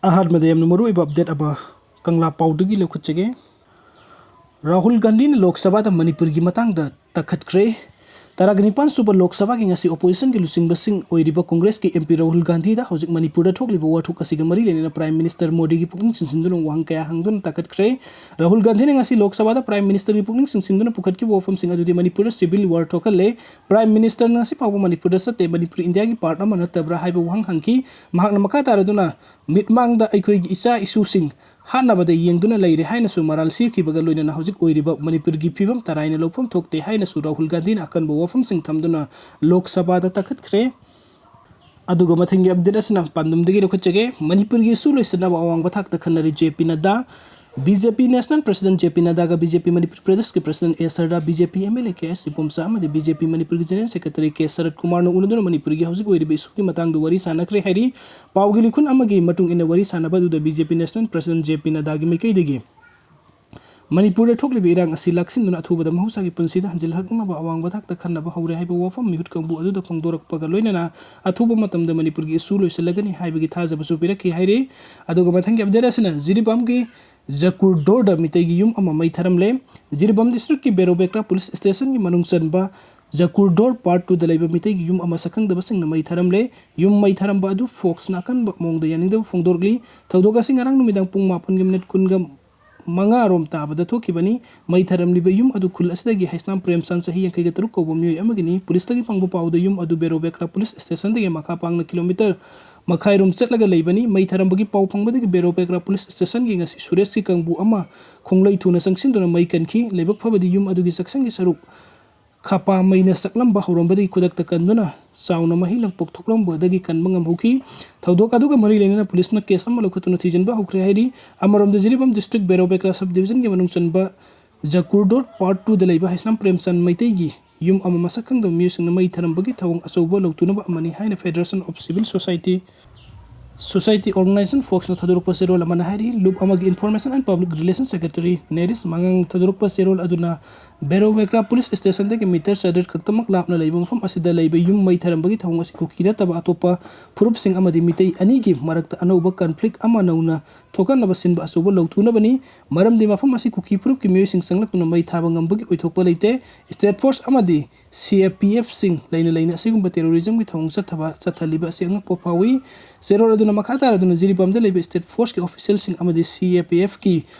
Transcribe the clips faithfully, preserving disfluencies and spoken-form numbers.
ꯑꯍꯥꯟꯕꯗ ꯌꯥꯝꯅ ꯃꯔꯨꯑꯣꯏꯕ ꯑꯞꯗꯦꯠ ꯑꯃ ꯀꯪꯂꯥ ꯄꯥꯎꯗꯒꯤ ꯂꯧꯈꯠꯆꯒꯦ꯫ ꯔꯥꯍꯨꯜ ꯒꯥꯟꯙꯤꯅ ꯂꯣꯛ ꯁꯚꯥꯗ ꯃꯅꯤꯄꯨꯔꯒꯤ ꯃꯇꯥꯡꯗ ꯇꯛꯈꯠꯈ꯭ꯔꯦ꯫ ꯇꯔꯥꯒ ꯅꯤꯄꯥꯟ ꯁꯨꯕ ꯂꯣꯛ ꯁꯚꯥꯒꯤ ꯉꯁꯤ ꯑꯣꯄꯣꯖꯤꯁꯟꯒꯤ ꯂꯨꯆꯤꯡꯕꯁꯤꯡ ꯑꯣꯏꯔꯤꯕ ꯀꯣꯡꯒ꯭ꯔꯦꯁꯀꯤ ꯑꯦꯝ ꯄꯤ ꯔꯥꯍꯨꯜ ꯒꯥꯟꯙꯤꯗ ꯍꯧꯖꯤꯛ ꯃꯅꯤꯄꯨꯔꯗ ꯊꯣꯛꯂꯤꯕ ꯋꯥꯊꯣꯛ ꯑꯁꯤꯒ ꯃꯔꯤ ꯂꯩꯅꯅ ꯄ꯭ꯔꯥꯏꯝ ꯃꯤꯅꯤꯁꯇꯔ ꯃꯣꯗꯤꯒꯤ ꯄꯨꯛꯅꯤꯡ ꯆꯤꯡꯁꯤꯟꯗꯨꯅ ꯋꯥꯍꯪ ꯀꯌꯥ ꯍꯪꯗꯨꯅ ꯇꯛꯈꯠꯈ꯭ꯔꯦ꯫ ꯔꯥꯍꯨꯜ ꯒꯥꯟꯙꯤꯅ ꯉꯁꯤ ꯂꯣꯛ ꯁꯚꯥꯗ ꯄ꯭ꯔꯥꯏꯝ ꯃꯤꯅꯤꯁꯇꯔꯒꯤ ꯄꯨꯛꯅꯤꯡ ꯆꯤꯡꯁꯤꯟꯗꯨꯅ ꯄꯨꯈꯠꯈꯤꯕ ꯋꯥꯐꯝꯁꯤꯡ ꯑꯗꯨꯗꯤ ꯃꯅꯤꯄꯨꯔꯗ ꯁꯤꯚꯤꯜ ꯋꯥꯔ ꯊꯣꯛꯍꯜꯂꯦ, ꯄ꯭ꯔꯥꯏꯝ ꯃꯤꯅꯤꯁꯇꯔꯅ ꯉꯁꯤ ꯐꯥꯎꯕ ꯃꯅꯤꯄꯨꯔꯗ ꯆꯠꯇꯦ, ꯃꯅꯤꯄꯨꯔ ꯏꯟꯗꯤꯌꯥꯒꯤ ꯄꯥꯔꯠ ꯑꯃ ꯅꯠꯇꯕ꯭ꯔꯥ ꯍꯥꯏꯕ ꯋꯥꯍꯪ ꯍꯪꯈꯤ꯫ ꯃꯍꯥꯛꯅ ꯃꯈꯥ ꯇꯥꯔꯗꯨꯅ ꯃꯤꯠꯃꯥꯡꯗ ꯑꯩꯈꯣꯏꯒꯤ ꯏꯆꯥ ꯏꯁꯨꯁꯤꯡ ꯍꯥꯠꯅꯕꯗ ꯌꯦꯡꯗꯨꯅ ꯂꯩꯔꯦ ꯍꯥꯏꯅꯁꯨ ꯃꯔꯥꯜ ꯁꯤꯈꯤꯕꯒ ꯂꯣꯏꯅꯅ ꯍꯧꯖꯤꯛ ꯑꯣꯏꯔꯤꯕ ꯃꯅꯤꯄꯨꯔꯒꯤ ꯐꯤꯕꯝ ꯇꯔꯥꯏꯅ ꯂꯧꯐꯝ ꯊꯣꯛꯇꯦ ꯍꯥꯏꯅꯁꯨ ꯔꯥꯍꯨꯜ ꯒꯥꯟꯙꯤꯅ ꯑꯀꯟꯕ ꯋꯥꯐꯝꯁꯤꯡ ꯊꯝꯗꯨꯅ ꯂꯣꯛ ꯁꯚꯥꯗ ꯇꯛꯈꯠꯈ꯭ꯔꯦ꯫ ꯑꯗꯨꯒ ꯃꯊꯪꯒꯤ ꯑꯞꯗꯦꯠ ꯑꯁꯤꯅ ꯄꯥꯟꯗꯝꯗꯒꯤ ꯂꯧꯈꯠꯆꯒꯦ꯫ ꯃꯅꯤꯄꯨꯔꯒꯤ ꯏꯁꯨ ꯂꯣꯏꯁꯤꯟꯅꯕ ꯑꯋꯥꯡꯕ ꯊꯥꯛꯇ ꯈꯟꯅꯔꯤ J P Nadda. B J P national president J P ꯅꯗꯥꯒ ꯕꯤ ꯖꯦ ꯄꯤ ꯃꯅꯤꯄꯨꯔ ꯄ꯭ꯔꯗꯦꯁꯀꯤ president A Sarda, B J P M L A K S Ipomcha ꯑꯃꯗꯤ ꯕꯤ ꯖꯦ ꯄꯤ ꯃꯅꯤꯄꯨꯔꯒꯤ ꯖꯦꯅꯔꯦꯜ ꯁꯦꯀ꯭ꯔꯦꯇꯔꯤ ꯀꯦ ꯁꯔꯠ ꯀꯨꯃꯥꯔꯅ ꯎꯅꯗꯨꯅ ꯃꯅꯤꯄꯨꯔꯒꯤ ꯍꯧꯖꯤꯛ ꯑꯣꯏꯔꯤꯕ ꯏꯁꯨꯒꯤ ꯃꯇꯥꯡꯗ ꯋꯥꯔꯤ ꯁꯥꯟꯅꯈ꯭ꯔꯦ ꯍꯥꯏꯔꯤ꯫ ꯄꯥꯎꯒꯤ ꯂꯤꯈꯨꯟ ꯑꯃꯒꯤ ꯃꯇꯨꯡ ꯏꯟꯅ ꯋꯥꯔꯤ ꯁꯥꯟꯅꯕ ꯑꯗꯨꯗ B J P national president J ꯄꯤ ꯅꯗꯥꯒꯤ ꯃꯥꯏꯀꯩꯗꯒꯤ ꯃꯅꯤꯄꯨꯔꯗ ꯊꯣꯛꯂꯤꯕ ꯏꯔꯥꯡ ꯑꯁꯤ ꯂꯥꯛꯁꯤꯟꯗꯨꯅ ꯑꯊꯨꯕꯗ ꯃꯍꯧꯁꯥꯒꯤ ꯄꯨꯟꯁꯤꯗ ꯍꯟꯖꯤꯜꯂꯛꯅꯕ ꯑꯋꯥꯡꯕ ꯊꯥꯛꯇ ꯈꯟꯅꯕ ꯍꯧꯔꯦ ꯍꯥꯏꯕ ꯋꯥꯐꯝ ꯃꯤꯍꯨꯠ ꯀꯥꯡꯕꯨ ꯑꯗꯨꯗ ꯐꯣꯡꯗꯣꯔꯛꯄꯒ ꯂꯣꯏꯅꯅ ꯑꯊꯨꯕ ꯃꯇꯝꯗ ꯃꯅꯤꯄꯨꯔꯒꯤ ꯏꯁꯨ ꯂꯣꯏꯁꯤꯜꯂꯒꯅꯤ ꯍꯥꯏꯕꯒꯤ ꯊꯥꯖꯕꯁꯨ ꯄꯤꯔꯛꯈꯤ ꯍꯥꯏꯔꯤ꯫ ꯑꯗꯨꯒ ꯃꯊꯪꯒꯤ ꯑꯞꯗꯦꯠ ꯑꯁꯤꯅ ꯖꯤꯔꯤꯕꯥꯝꯒꯤ ꯖꯀꯨꯔꯗꯣꯔꯗ ꯃꯤꯇꯩꯒꯤ ꯌꯨꯝ ꯑꯃ ꯃꯩ ꯊꯥꯔꯝꯂꯦ꯫ ꯖꯤꯔꯤꯕꯥꯝ ꯗꯤꯁꯇ꯭ꯔꯤꯛꯀꯤ ꯕꯦꯔꯣꯕꯦꯀ꯭ꯔꯥ ꯄꯨꯂꯤꯁ ꯁ꯭ꯇꯦꯁꯟꯒꯤ ꯃꯅꯨꯡ ꯆꯟꯕ ꯖꯀꯨꯔꯗꯣꯔ ꯄꯥꯔꯠ ꯇꯨꯗ ꯂꯩꯕ ꯃꯤꯇꯩꯒꯤ ꯌꯨꯝ ꯑꯃ ꯁꯛꯈꯪꯗꯕꯁꯤꯡꯅ ꯃꯩ ꯊꯥꯔꯝꯂꯦ꯫ ꯌꯨꯝ ꯃꯩ ꯊꯥꯔꯝꯕ ꯑꯗꯨ ꯐꯣꯛꯁꯅ ꯑꯀꯟꯕ ꯃꯑꯣꯡꯗ ꯌꯥꯅꯤꯡꯗꯕ ꯐꯣꯡꯗꯣꯔꯛꯂꯤ꯫ ꯊꯧꯗꯣꯛ ꯑꯁꯤ ꯉꯔꯥꯡ ꯅꯨꯃꯤꯗꯥꯡ ꯄꯨꯡ ꯃꯥꯄꯟꯒꯤ ꯃꯤꯅꯤꯠ ꯀꯨꯟꯒ ꯃꯉꯥ ꯔꯣꯝ ꯇꯥꯕꯗ ꯊꯣꯛꯈꯤꯕꯅꯤ꯫ ꯃꯩ ꯊꯥꯔꯝꯂꯤꯕ ꯌꯨꯝ ꯑꯗꯨ ꯈꯨꯜ ꯑꯁꯤꯗꯒꯤ ꯍꯩꯁꯅꯥꯝ ꯄ꯭ꯔꯦꯝꯆꯥꯟ ꯆꯍꯤ ꯌꯥꯡꯈꯩꯒ ꯇꯔꯨꯛ ꯀꯧꯕ ꯃꯤꯑꯣꯏ ꯑꯃꯒꯤꯅꯤ꯫ ꯄꯨꯂꯤꯁꯇꯒꯤ ꯐꯪꯕ ꯄꯥꯎꯗ ꯌꯨꯝ ꯑꯗꯨ ꯕꯦꯔꯣꯕꯦꯀ꯭ꯔꯥ ꯄꯨꯂꯤꯁ ꯁ꯭ꯇꯦꯁꯟꯗꯒꯤ ꯃꯈꯥ ꯄꯥꯡꯅ ꯀꯤꯂꯣꯃꯤꯇꯔ ꯃꯈꯥꯏꯔꯣꯝ ꯆꯠꯂꯒ ꯂꯩꯕꯅꯤ꯫ ꯃꯩ ꯊꯥꯔꯝꯕꯒꯤ ꯄꯥꯎ ꯐꯪꯕꯗꯒꯤ ꯕꯦꯔꯣꯕꯦꯀ꯭ꯔꯥ ꯄꯨꯂꯤꯁ ꯁ꯭ꯇꯦꯁꯟꯒꯤ ꯉꯁꯤ ꯁꯨꯔꯦꯁꯀꯤ ꯀꯥꯡꯕꯨ ꯑꯃ ꯈꯣꯡꯂꯩ ꯊꯨꯅ ꯆꯪꯁꯤꯟꯗꯨꯅ ꯃꯩ ꯀꯟꯈꯤ꯫ ꯂꯥꯏꯕꯛ ꯐꯕꯗꯤ ꯌꯨꯝ ꯑꯗꯨꯒꯤ ꯆꯥꯛꯁꯪꯒꯤ ꯁꯔꯨꯛ ꯈꯥꯄꯥ ꯃꯩꯅ ꯆꯥꯛꯂꯝꯕ ꯍꯧꯔꯝꯕꯗꯒꯤ ꯈꯨꯗꯛꯇ ꯀꯟꯗꯨꯅ ꯆꯥꯎꯅ ꯃꯍꯤ ꯂꯪꯄꯣꯛ ꯊꯣꯛꯂꯝꯕꯗꯒꯤ ꯀꯟꯕ ꯉꯝꯍꯧꯈꯤ꯫ ꯊꯧꯗꯣꯛ ꯑꯗꯨꯒ ꯃꯔꯤ ꯂꯩꯅꯅ ꯄꯨꯂꯤꯁꯅ ꯀꯦꯁ ꯑꯃ ꯂꯧꯈꯠꯇꯨꯅ ꯊꯤꯖꯤꯟꯕ ꯍꯧꯈ꯭ꯔꯦ ꯍꯥꯏꯔꯤ꯫ ꯑꯃꯔꯣꯝꯗ ꯖꯤꯔꯤꯕꯥꯝ ꯗꯤꯁꯇ꯭ꯔꯤꯛ ꯕꯦꯔꯣꯕꯦꯀ꯭ꯔꯥ ꯁꯕ ꯗꯤꯕꯤꯖꯟꯒꯤ ꯃꯅꯨꯡ ꯆꯟꯕ ꯖꯀꯨꯔꯗꯣꯔ ꯄꯥꯔꯠ ꯇꯨꯗ ꯂꯩꯕ ꯍꯩꯁꯅꯥꯝ ꯄ꯭ꯔꯦꯝꯆꯥꯟ ꯃꯩꯇꯩꯒꯤ ꯌꯨꯝ ꯑꯃ ꯃꯁꯛ ꯈꯪꯗꯕ ꯃꯤꯑꯣꯏꯁꯤꯡꯅ ꯃꯩ ꯊꯥꯔꯝꯕꯒꯤ ꯊꯧꯑꯣꯡ ꯑꯆꯧꯕ ꯂꯧꯇꯨꯅꯕ ꯑꯃꯅꯤ ꯍꯥꯏꯅ federation of civil society Society Organization Foxꯅ ꯊꯥꯗꯣꯔꯛꯄ ꯆꯦꯔꯣꯜ ꯑꯃꯅ ꯍꯥꯏꯔꯤ, ꯂꯨꯞ ꯑꯃꯒꯤ Information and Public Relations Secretary ꯅꯦꯔꯤꯁ ꯃꯉꯥꯡꯅ ꯊꯥꯗꯣꯔꯛꯄ ꯆꯦꯔꯣꯜ ꯑꯗꯨꯅ ꯕꯦꯔꯣ ꯋꯦꯀ꯭ꯔꯥ ꯄꯨꯂꯤꯁ ꯁ꯭ꯇꯦꯁꯟꯗꯒꯤ ꯃꯤꯇꯔ ꯆꯥꯇ꯭ꯔꯦꯠ ꯈꯛꯇꯃꯛ ꯂꯥꯞꯅ ꯂꯩꯕ ꯃꯐꯝ ꯑꯁꯤꯗ ꯂꯩꯕ ꯌꯨꯝ ꯃꯩ ꯊꯥꯔꯝꯕꯒꯤ ꯊꯧꯑꯣꯡ ꯑꯁꯤ ꯀꯨꯀꯤ ꯅꯠꯇꯕ ꯑꯇꯣꯞꯄ ꯐꯨꯔꯨꯞꯁꯤꯡ ꯑꯃꯗꯤ ꯃꯤꯇꯩ ꯑꯅꯤꯒꯤ ꯃꯔꯛꯇ ꯑꯅꯧꯕ conflict ꯑꯃ ꯅꯧꯅ ꯊꯣꯛꯍꯟꯅꯕ ꯁꯤꯟꯕ ꯑꯆꯧꯕ ꯂꯧꯊꯣꯛꯅꯕꯅꯤ꯫ ꯃꯔꯝꯗꯤ ꯃꯐꯝ ꯑꯁꯤ ꯀꯨꯀꯤ ꯐꯨꯔꯨꯞꯀꯤ ꯃꯤꯑꯣꯏꯁꯤꯡ ꯆꯪꯂꯛꯇꯨꯅ ꯃꯩ ꯊꯥꯕ ꯉꯝꯕꯒꯤ ꯑꯣꯏꯊꯣꯛꯄ ꯂꯩꯇꯦ꯫ State Force ꯑꯃꯗꯤ C F P Fꯁꯤꯡ ꯂꯩꯅ ꯂꯩꯅ ꯑꯁꯤꯒꯨꯝꯕ terrorismꯒꯤ ꯊꯧꯑꯣꯡ ꯆꯠꯊꯕ ꯆꯠꯊꯜꯂꯤꯕ ꯑꯁꯤ ꯑꯉꯛꯄ ꯐꯥꯎꯏ꯫ ꯆꯦꯔꯣꯜ ꯑꯗꯨꯅ ꯃꯈꯥ ꯇꯥꯔꯗꯨꯅ ꯖꯤꯔꯤꯕꯥꯝꯗ ꯂꯩꯕ State Forceꯀꯤ officialꯁꯤꯡ ꯑꯃꯗꯤ C F P Fꯀꯤ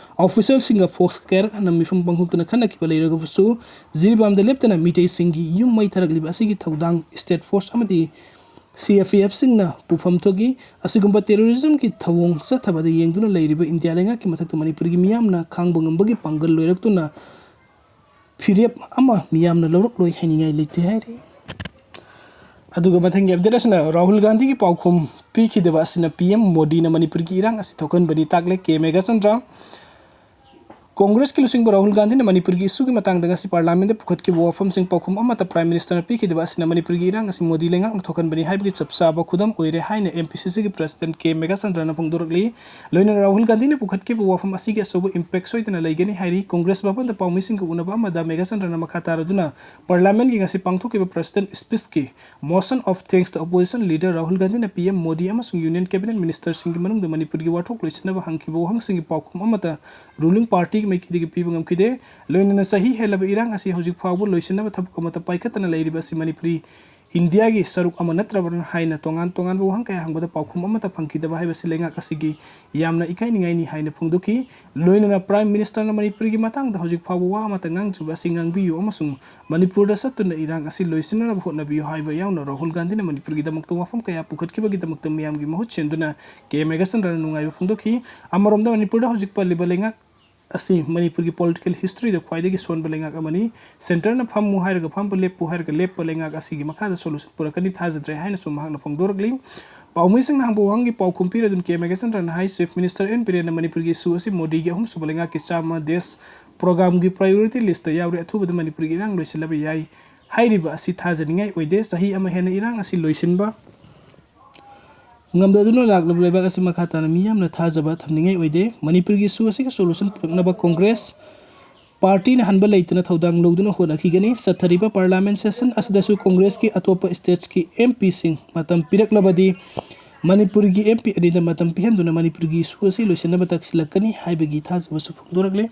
officialꯁꯤꯡꯒ Fox ꯀꯌꯥꯔꯛ ꯍꯟꯅ ꯃꯤꯐꯝ ꯄꯥꯡꯊꯣꯛꯇꯨꯅ ꯈꯟꯅꯈꯤꯕ ꯂꯩꯔꯒꯕꯁꯨ, ꯖꯤꯔꯤꯕꯥꯝꯗ ꯂꯦꯞꯇꯅ ꯃꯤꯇꯩꯁꯤꯡꯒꯤ ꯌꯨꯝ ꯃꯩ ꯊꯥꯔꯛꯂꯤꯕ ꯑꯁꯤꯒꯤ ꯊꯧꯗꯥꯡ State Force ꯑꯃꯗꯤ C F P Fꯁꯤꯡꯅ ꯄꯨꯐꯝ ꯊꯣꯛꯏ꯫ ꯑꯁꯤꯒꯨꯝꯕ terrorismꯒꯤ ꯊꯧꯑꯣꯡ ꯆꯠꯊꯕꯗ ꯌꯦꯡꯗꯨꯅ ꯂꯩꯔꯤꯕ ꯏꯟꯗꯤꯌꯥ ꯂꯩꯉꯥꯛꯀꯤ ꯃꯊꯛꯇ ꯃꯅꯤꯄꯨꯔꯒꯤ ꯃꯤꯌꯥꯝꯅ ꯈꯥꯡꯕ ꯉꯝꯕꯒꯤ ꯄꯥꯡꯒꯜ ꯂꯣꯏꯔꯛꯇꯨꯅ ꯐꯤꯔꯦꯞ ꯑꯃ ꯃꯤꯌꯥꯝꯅ ꯂꯧꯔꯛꯂꯣꯏ ꯍꯥꯏꯅꯤꯡꯉꯥꯏ ꯂꯩꯇꯦ ꯍꯥꯏꯔꯤ꯫ ꯑꯗꯨꯒ ꯃꯊꯪꯒꯤ update ꯑꯁꯤꯅ ꯔꯥꯍꯨꯜ ꯒꯥꯟꯙꯤꯒꯤ ꯄꯥꯎꯈꯨꯝ ꯄꯤꯈꯤꯗꯕ ꯑꯁꯤꯅ P M ꯃꯣꯗꯤꯅ ꯃꯅꯤꯄꯨꯔꯒꯤ ꯏꯔꯥꯡ ꯑꯁꯤ ꯊꯣꯛꯍꯟꯕꯅꯤ ꯇꯥꯛꯂꯦ ꯀꯦ ꯃꯦꯘꯆꯟꯗ꯭ꯔ꯫ ꯀꯣꯡꯒ꯭ꯔꯦꯁꯀꯤ ꯂꯨꯆꯤꯡꯕ ꯔꯥꯍꯨꯜ ꯒꯥꯟꯙꯤꯅ ꯃꯅꯤꯄꯨꯔꯒꯤ issueꯒꯤ ꯃꯇꯥꯡꯗ ꯉꯁꯤ Parliamentꯇ ꯄꯨꯈꯠꯈꯤꯕ ꯋꯥꯐꯝꯁꯤꯡ ꯄꯥꯎꯈꯨꯝ ꯑꯃꯠꯇ Prime Ministerꯅ ꯄꯤꯈꯤꯗꯕ ꯑꯁꯤꯅ ꯃꯅꯤꯄꯨꯔꯒꯤ ꯏꯔꯥꯡ ꯑꯁꯤ ꯃꯣꯗꯤ ꯂꯩꯉꯥꯛꯅ ꯊꯣꯛꯍꯟꯕꯅꯤ ꯍꯥꯏꯕꯒꯤ ꯆꯞ ꯆꯥꯕ ꯈꯨꯗꯝ ꯑꯣꯏꯔꯦ ꯍꯥꯏꯅ M P C Cꯒꯤ President ꯀꯦ ꯃꯦꯘꯆꯟꯗ꯭ꯔꯅ ꯐꯣꯡꯗꯣꯔꯛꯂꯤ꯫ ꯂꯣꯏꯅꯅ ꯔꯥꯍꯨꯜ ꯒꯥꯟꯙꯤꯅ ꯄꯨꯈꯠꯈꯤꯕ ꯋꯥꯐꯝ ꯑꯁꯤꯒꯤ ꯑꯆꯧꯕ impact ꯁꯣꯏꯗꯅ ꯂꯩꯒꯅꯤ ꯍꯥꯏꯔꯤ꯫ ꯀꯣꯡꯒ꯭ꯔꯦꯁ ꯚꯕꯟꯗ ꯄꯥꯎꯃꯤꯁꯤꯡꯒ ꯎꯅꯕ ꯑꯃꯗ ꯃꯦꯘꯆꯟꯗ꯭ꯔꯅ ꯃꯈꯥ ꯇꯥꯔꯗꯨꯅ Parliamentꯀꯤ ꯉꯁꯤ ꯄꯥꯡꯊꯣꯛꯈꯤꯕ President Speechꯀꯤ Motion of Thanks to Opposition Leader Rahul ꯒꯥꯟꯙꯤꯅ P M ꯃꯣꯗꯤ ꯑꯃꯁꯨꯡ Union Cabinet Ministerꯁꯤꯡꯒꯤ ꯃꯅꯨꯡꯗ ꯃꯅꯤꯄꯨꯔꯒꯤ ꯋꯥꯊꯣꯛ ꯂꯣꯏꯁꯤꯟꯅꯕ ꯍꯪꯈꯤꯕ ꯋꯥꯍꯪꯁꯤꯡꯒꯤ ꯄꯥꯎꯈꯨꯝ ꯑꯃꯠꯇ ruling partyꯒꯤ ꯃꯥꯏꯀꯩꯗꯒꯤ ꯄꯤꯕ ꯉꯝꯈꯤꯗꯦ꯫ ꯂꯣꯏꯅꯅ ꯆꯍꯤ ꯍꯦꯜꯂꯕ ꯏꯔꯥꯡ ꯑꯁꯤ ꯍꯧꯖꯤꯛ ꯐꯥꯎꯕ ꯂꯣꯏꯁꯤꯟꯅꯕ ꯊꯕꯛ ꯑꯃꯠꯇ ꯄꯥꯏꯈꯠꯇꯅ ꯂꯩꯔꯤꯕ ꯑꯁꯤ ꯃꯅꯤꯄꯨꯔꯤ ꯏꯟꯗꯤꯌꯥꯒꯤ ꯁꯔꯨꯛ ꯑꯃ ꯅꯠꯇ꯭ꯔꯕ꯭ꯔꯥ ꯍꯥꯏꯅ ꯇꯣꯉꯥꯟ ꯇꯣꯉꯥꯟꯕ ꯋꯥꯍꯪ ꯀꯌꯥ ꯍꯪꯕꯗ ꯄꯥꯎꯈꯨꯝ ꯑꯃꯠꯇ ꯐꯪꯈꯤꯗꯕ ꯍꯥꯏꯕꯁꯤ ꯂꯩꯉꯥꯛ ꯑꯁꯤꯒꯤ ꯌꯥꯝꯅ ꯏꯀꯥꯏꯅꯤꯡꯉꯥꯏꯅꯤ ꯍꯥꯏꯅ ꯐꯣꯡꯗꯣꯛꯈꯤ꯫ ꯂꯣꯏꯅꯅ Prime Ministerꯅ ꯃꯅꯤꯄꯨꯔꯒꯤ ꯃꯇꯥꯡꯗ ꯍꯧꯖꯤꯛ ꯐꯥꯎꯕ ꯋꯥ ꯑꯃꯠꯇ ꯉꯥꯡꯗ꯭ꯔꯤꯕ ꯑꯁꯤ ꯉꯥꯡꯕꯤꯌꯨ ꯑꯃꯁꯨꯡ ꯃꯅꯤꯄꯨꯔꯗ ꯆꯠꯇꯨꯅ ꯏꯔꯥꯡ ꯑꯁꯤ ꯂꯣꯏꯁꯤꯟꯅꯅꯕ ꯍꯣꯠꯅꯕꯤꯌꯨ ꯍꯥꯏꯕ ꯌꯥꯎꯅ ꯔꯥꯍꯨꯜ ꯒꯥꯟꯙꯤꯅ ꯃꯅꯤꯄꯨꯔꯒꯤꯗꯃꯛꯇ ꯋꯥꯐꯝ ꯀꯌꯥ ꯄꯨꯈꯠꯈꯤꯕꯒꯤꯗꯃꯛꯇ ꯃꯤꯌꯥꯝꯒꯤ ꯃꯍꯨꯠ ꯁꯤꯟꯗꯨꯅ ꯀꯦ ꯃꯦꯘꯆꯟꯗ꯭ꯔꯅ ꯅꯨꯡꯉꯥꯏꯕ ꯐꯣꯡꯗꯣꯛꯈꯤ꯫ ꯑꯃꯔꯣꯝꯗ ꯃꯅꯤꯄꯨꯔꯗ ꯍꯧꯖꯤꯛ ꯄꯜꯂꯤꯕ ꯂꯩꯉꯥꯛ ꯑꯁꯤ ꯃꯅꯤꯄꯨꯔꯒꯤ political historyꯗ ꯈ꯭ꯋꯥꯏꯗꯒꯤ ꯁꯣꯟꯕ ꯂꯩꯉꯥꯛ ꯑꯃꯅꯤ꯫ Centreꯅ ꯐꯝꯃꯨ ꯍꯥꯏꯔꯒ ꯐꯝꯕ, ꯂꯦꯞꯄꯨ ꯍꯥꯏꯔꯒ ꯂꯦꯞꯄ ꯂꯩꯉꯥꯛ ꯑꯁꯤꯒꯤ ꯃꯈꯥꯗ solution ꯄꯨꯔꯛꯀꯅꯤ ꯊꯥꯖꯗ꯭ꯔꯦ ꯍꯥꯏꯅꯁꯨ ꯃꯍꯥꯛꯅ ꯐꯣꯡꯗꯣꯔꯛꯂꯤ꯫ ꯄꯥꯎꯃꯤꯁꯤꯡꯅ ꯍꯪꯕ ꯋꯥꯍꯪꯒꯤ ꯄꯥꯎꯈꯨꯝ ꯄꯤꯔꯗꯨꯅ ꯀꯦ ꯃꯦꯘꯆꯟꯗ꯭ꯔꯅ ꯍꯥꯏ, Chief Minister ꯑꯦꯟ ꯕꯤꯔꯦꯟꯅ ꯃꯅꯤꯄꯨꯔꯒꯤ issue ꯑꯁꯤ ꯃꯣꯗꯤꯒꯤ ꯑꯍꯨꯝꯁꯨꯕ ꯂꯩꯉꯥꯛꯀꯤ ꯆꯥꯝꯃ days programꯒꯤ priority listꯇ ꯌꯥꯎꯔꯦ, ꯑꯊꯨꯕꯗ ꯃꯅꯤꯄꯨꯔꯒꯤ ꯏꯔꯥꯡ ꯂꯣꯏꯁꯤꯜꯂꯕ ꯌꯥꯏ ꯍꯥꯏꯔꯤꯕ ꯑꯁꯤ ꯊꯥꯖꯅꯤꯡꯉꯥꯏ ꯑꯣꯏꯗꯦ꯫ ꯆꯍꯤ ꯑꯃ ꯍꯦꯟꯅ ꯏꯔꯥꯡ ꯑꯁꯤ ꯂꯣꯏꯁꯤꯟꯕ ꯉꯝꯗꯗꯨꯅ ꯂꯥꯛꯂꯕ ꯂꯩꯕꯥꯛ ꯑꯁꯤ ꯃꯈꯥ ꯇꯥꯅ ꯃꯤꯌꯥꯝꯅ ꯊꯥꯖꯕ ꯊꯝꯅꯤꯡꯉꯥꯏ ꯑꯣꯏꯗꯦ꯫ ꯃꯅꯤꯄꯨꯔꯒꯤ ꯏꯁꯨ ꯑꯁꯤꯒꯤ solution ꯄꯨꯔꯛꯅꯕ ꯀꯣꯡꯒ꯭ꯔꯦꯁ ꯄꯥꯔꯇꯤꯅ ꯍꯟꯕ ꯂꯩꯇꯅ ꯊꯧꯗꯥꯡ ꯂꯧꯗꯨꯅ ꯍꯣꯠꯅꯈꯤꯒꯅꯤ꯫ ꯆꯠꯊꯔꯤꯕ parliament session ꯑꯁꯤꯗꯁꯨ ꯀꯣꯡꯒ꯭ꯔꯦꯁꯀꯤ ꯑꯇꯣꯞꯄ states ꯀꯤ M P ꯁꯤꯡ ꯃꯇꯝ ꯄꯤꯔꯛꯂꯕꯗꯤ ꯃꯅꯤꯄꯨꯔꯒꯤ M P ꯑꯅꯤꯗ ꯃꯇꯝ ꯄꯤꯍꯟꯗꯨꯅ ꯃꯅꯤꯄꯨꯔꯒꯤ ꯏꯁꯨ ꯑꯁꯤ ꯂꯣꯏꯁꯤꯟꯅꯕ ꯇꯛꯁꯤꯜꯂꯛꯀꯅꯤ ꯍꯥꯏꯕꯒꯤ ꯊꯥꯖꯕꯁꯨ ꯐꯣꯡꯗꯣꯔꯛꯂꯤ꯫